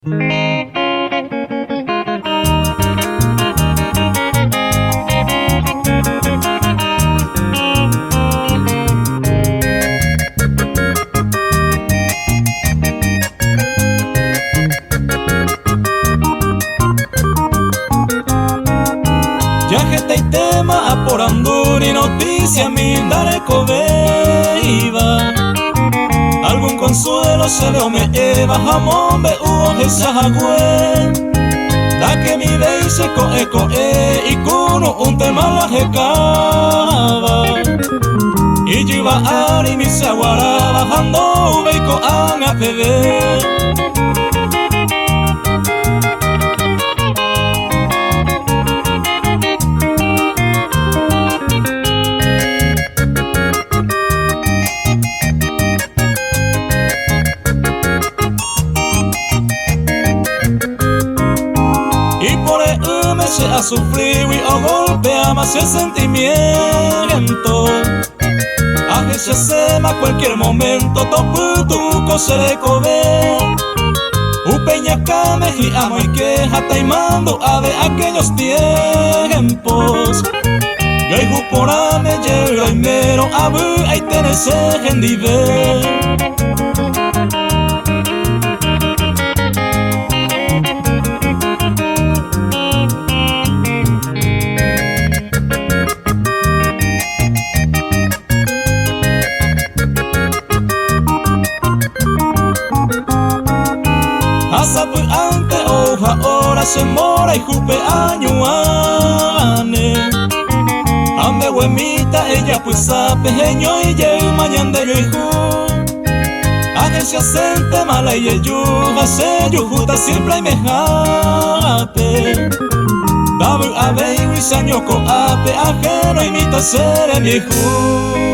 Ya hetaitéma aporandu ni noticia mi ndarekovéiva. Algún consuelo chéve ome'ẽva ha omombe'u ohecha hague. Ndakemivéi che ko'ẽ ko'ẽ ikunu'ũntema la hekáva. Ijyva ári michaguaráva ha ndouvéi ko'ág̃a peve. Ipore'ỹme che asufrígui ogolpeáma che sentimiento. Ahechaséma cualquier momento topytu'u ko che rekove. Upe iñakãme hi'amoike ha taimandu'ave aquellos tiempos. Joayhu porãme jey roimérõ avy'aitére che hendive. Ha sapy'ánte ouha óra che mborayhúpe añuãne. Ha mbeguemíta ejapysápe heñói jeýma ñande joayhu. Ahechaséntema la ijeju ha che juhúta siempre aimehápe. Ndavy'avéigui che año ko'ápe ahéno imita che rembiayhu.